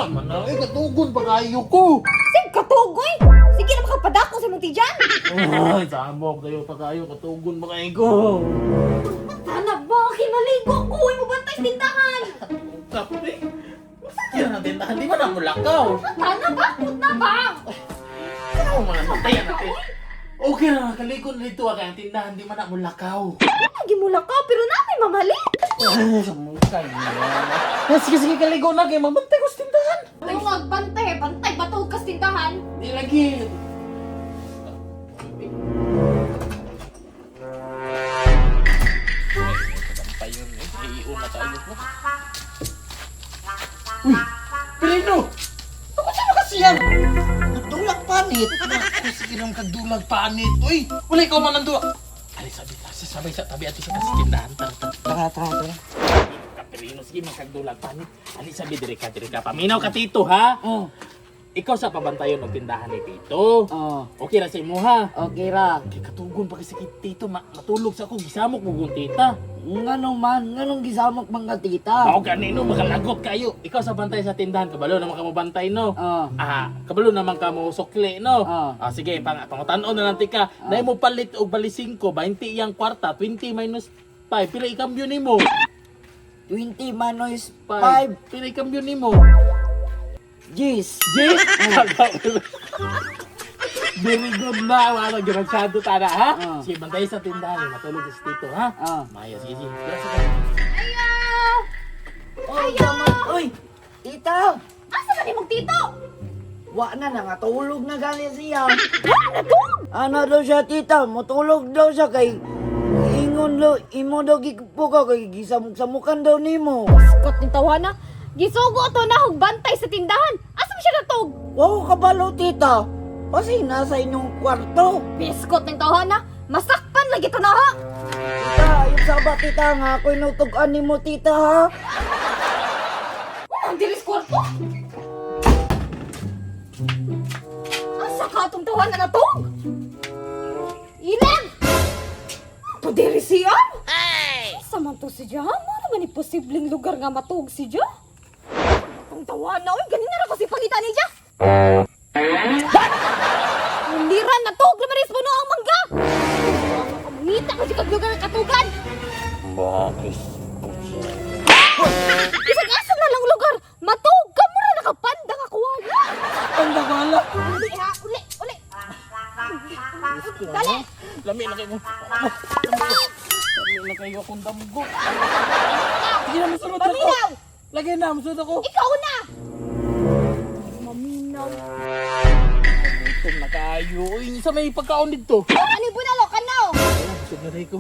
man na. Eh, katugon pa kayo ko. Sige, katugoy! Sige na makapadako sa imong tiyan. Ay, samok kayo pa kayo. Katugon pa kayo ko. Sana ba? Kinaligo ko! Uy, mabantay sa tindahan! Kape. Masakit na tindahan. Di ba na mulakaw? Sana ba? Put na ba? Ano mga bantayan natin? Okay na, nakaligo na dito. Kaya ang tindahan, di man na mulakaw. Lagi mula ka, pero namin mamali! Ay, sa mukha niya. Ah, sige, sige, kaligo na. Kaya mabantay ko sa tindahan. Tungag, bantay, bantay, batog ka sa tindahan. Di lagi. Ay, yun eh. Iiuna tayo ko. Uy! Pilino! Ako sa kasi yan? Nagdulag panit. Naku, sige lang kagdulag panit. Uy! Wala ikaw man ang duwa. Ali, sabi, sabay sa tabi ato sa tas tindahan. Tara, tara. Tara, tara, tara. Kapirino, sige, magkagdulag panit. Ali, sabi, dire ka, dire ka. Paminaw ka, Tito, ha? Oh, Ikaw sa pabantayon ng tindahan ni Tito. oh, Okay ra sa imo ha. okay ra. Kay katugon pa kasi kay Tito, matulog sa ako, gisamok mo kong tita. Nganong man, nganong gisamok man ka tita? Ako ganino, makalagot kayo. Ikaw sa bantay sa tindahan, kabalo naman ka mo bantay, no? Oh, Ah, kabalo naman ka mo sukli, no? Ah. Ah, sige, pangutanon na lang tika. Ah. Dahil mo palit og bali 5, 20 iyang kwarta, 20 minus 5, pila ikambyo nimo? 20 minus 5, 5. Pila ikambyo nimo? G's. G? Very good na. Wala, ginagsado tara, ha? Ah. Sige, bantay sa tindahan. Eh. Matulog si Tito, ha? Ah. Maya, sige, sige. Sige, sige. Ayaw! Oy, tama. Oy, tita. Asa na ni mong tito? Wa na, nangatulog na gani siya. Wala na to! Ano daw siya, tita? Mutulog daw siya kay ingon lo, imo daw gipukaw kay gisamok-samukan daw nimo. Scott ni tawana. Gisugo to na hog bantay sa tindahan. Asa mo siya natog? Wa ko kabalo, tita. Kasi nasa inyong kwarto. Biskot ni tawana. Masakpan lagi to na ha. Tita, ayun saba, tita, nga ako'y nutugan nimo, tita, ha? Wala ang diris kwarto. Asa ka atong tawana natog? Ilan? Pwede siya? Ay! Asa man to si Jaha? Mara man ni posibleng lugar nga matug si Jaha? Atong tawana, oy, ganin na ra kasi pangita ni Jaha. Uliran na tug, lumaris mo ang mangga! Kamungita ko si kag lugar ng katugan! Bisag asa na lang lugar, matug ka mo na nakapanda nga kuwala! Ang wala. Uli ha, uli, uli! Dali! Lami na kayo. Lami na kayo akong damgo. Sige na, masunod ako. Paminaw! Lagay na, masunod ako. Ikaw na! Maminaw. Gutom na kayo. Uy, sa may pagkaon dito. Oh, ano yung bunalo? Kanaw! Ayun, sunod na ko.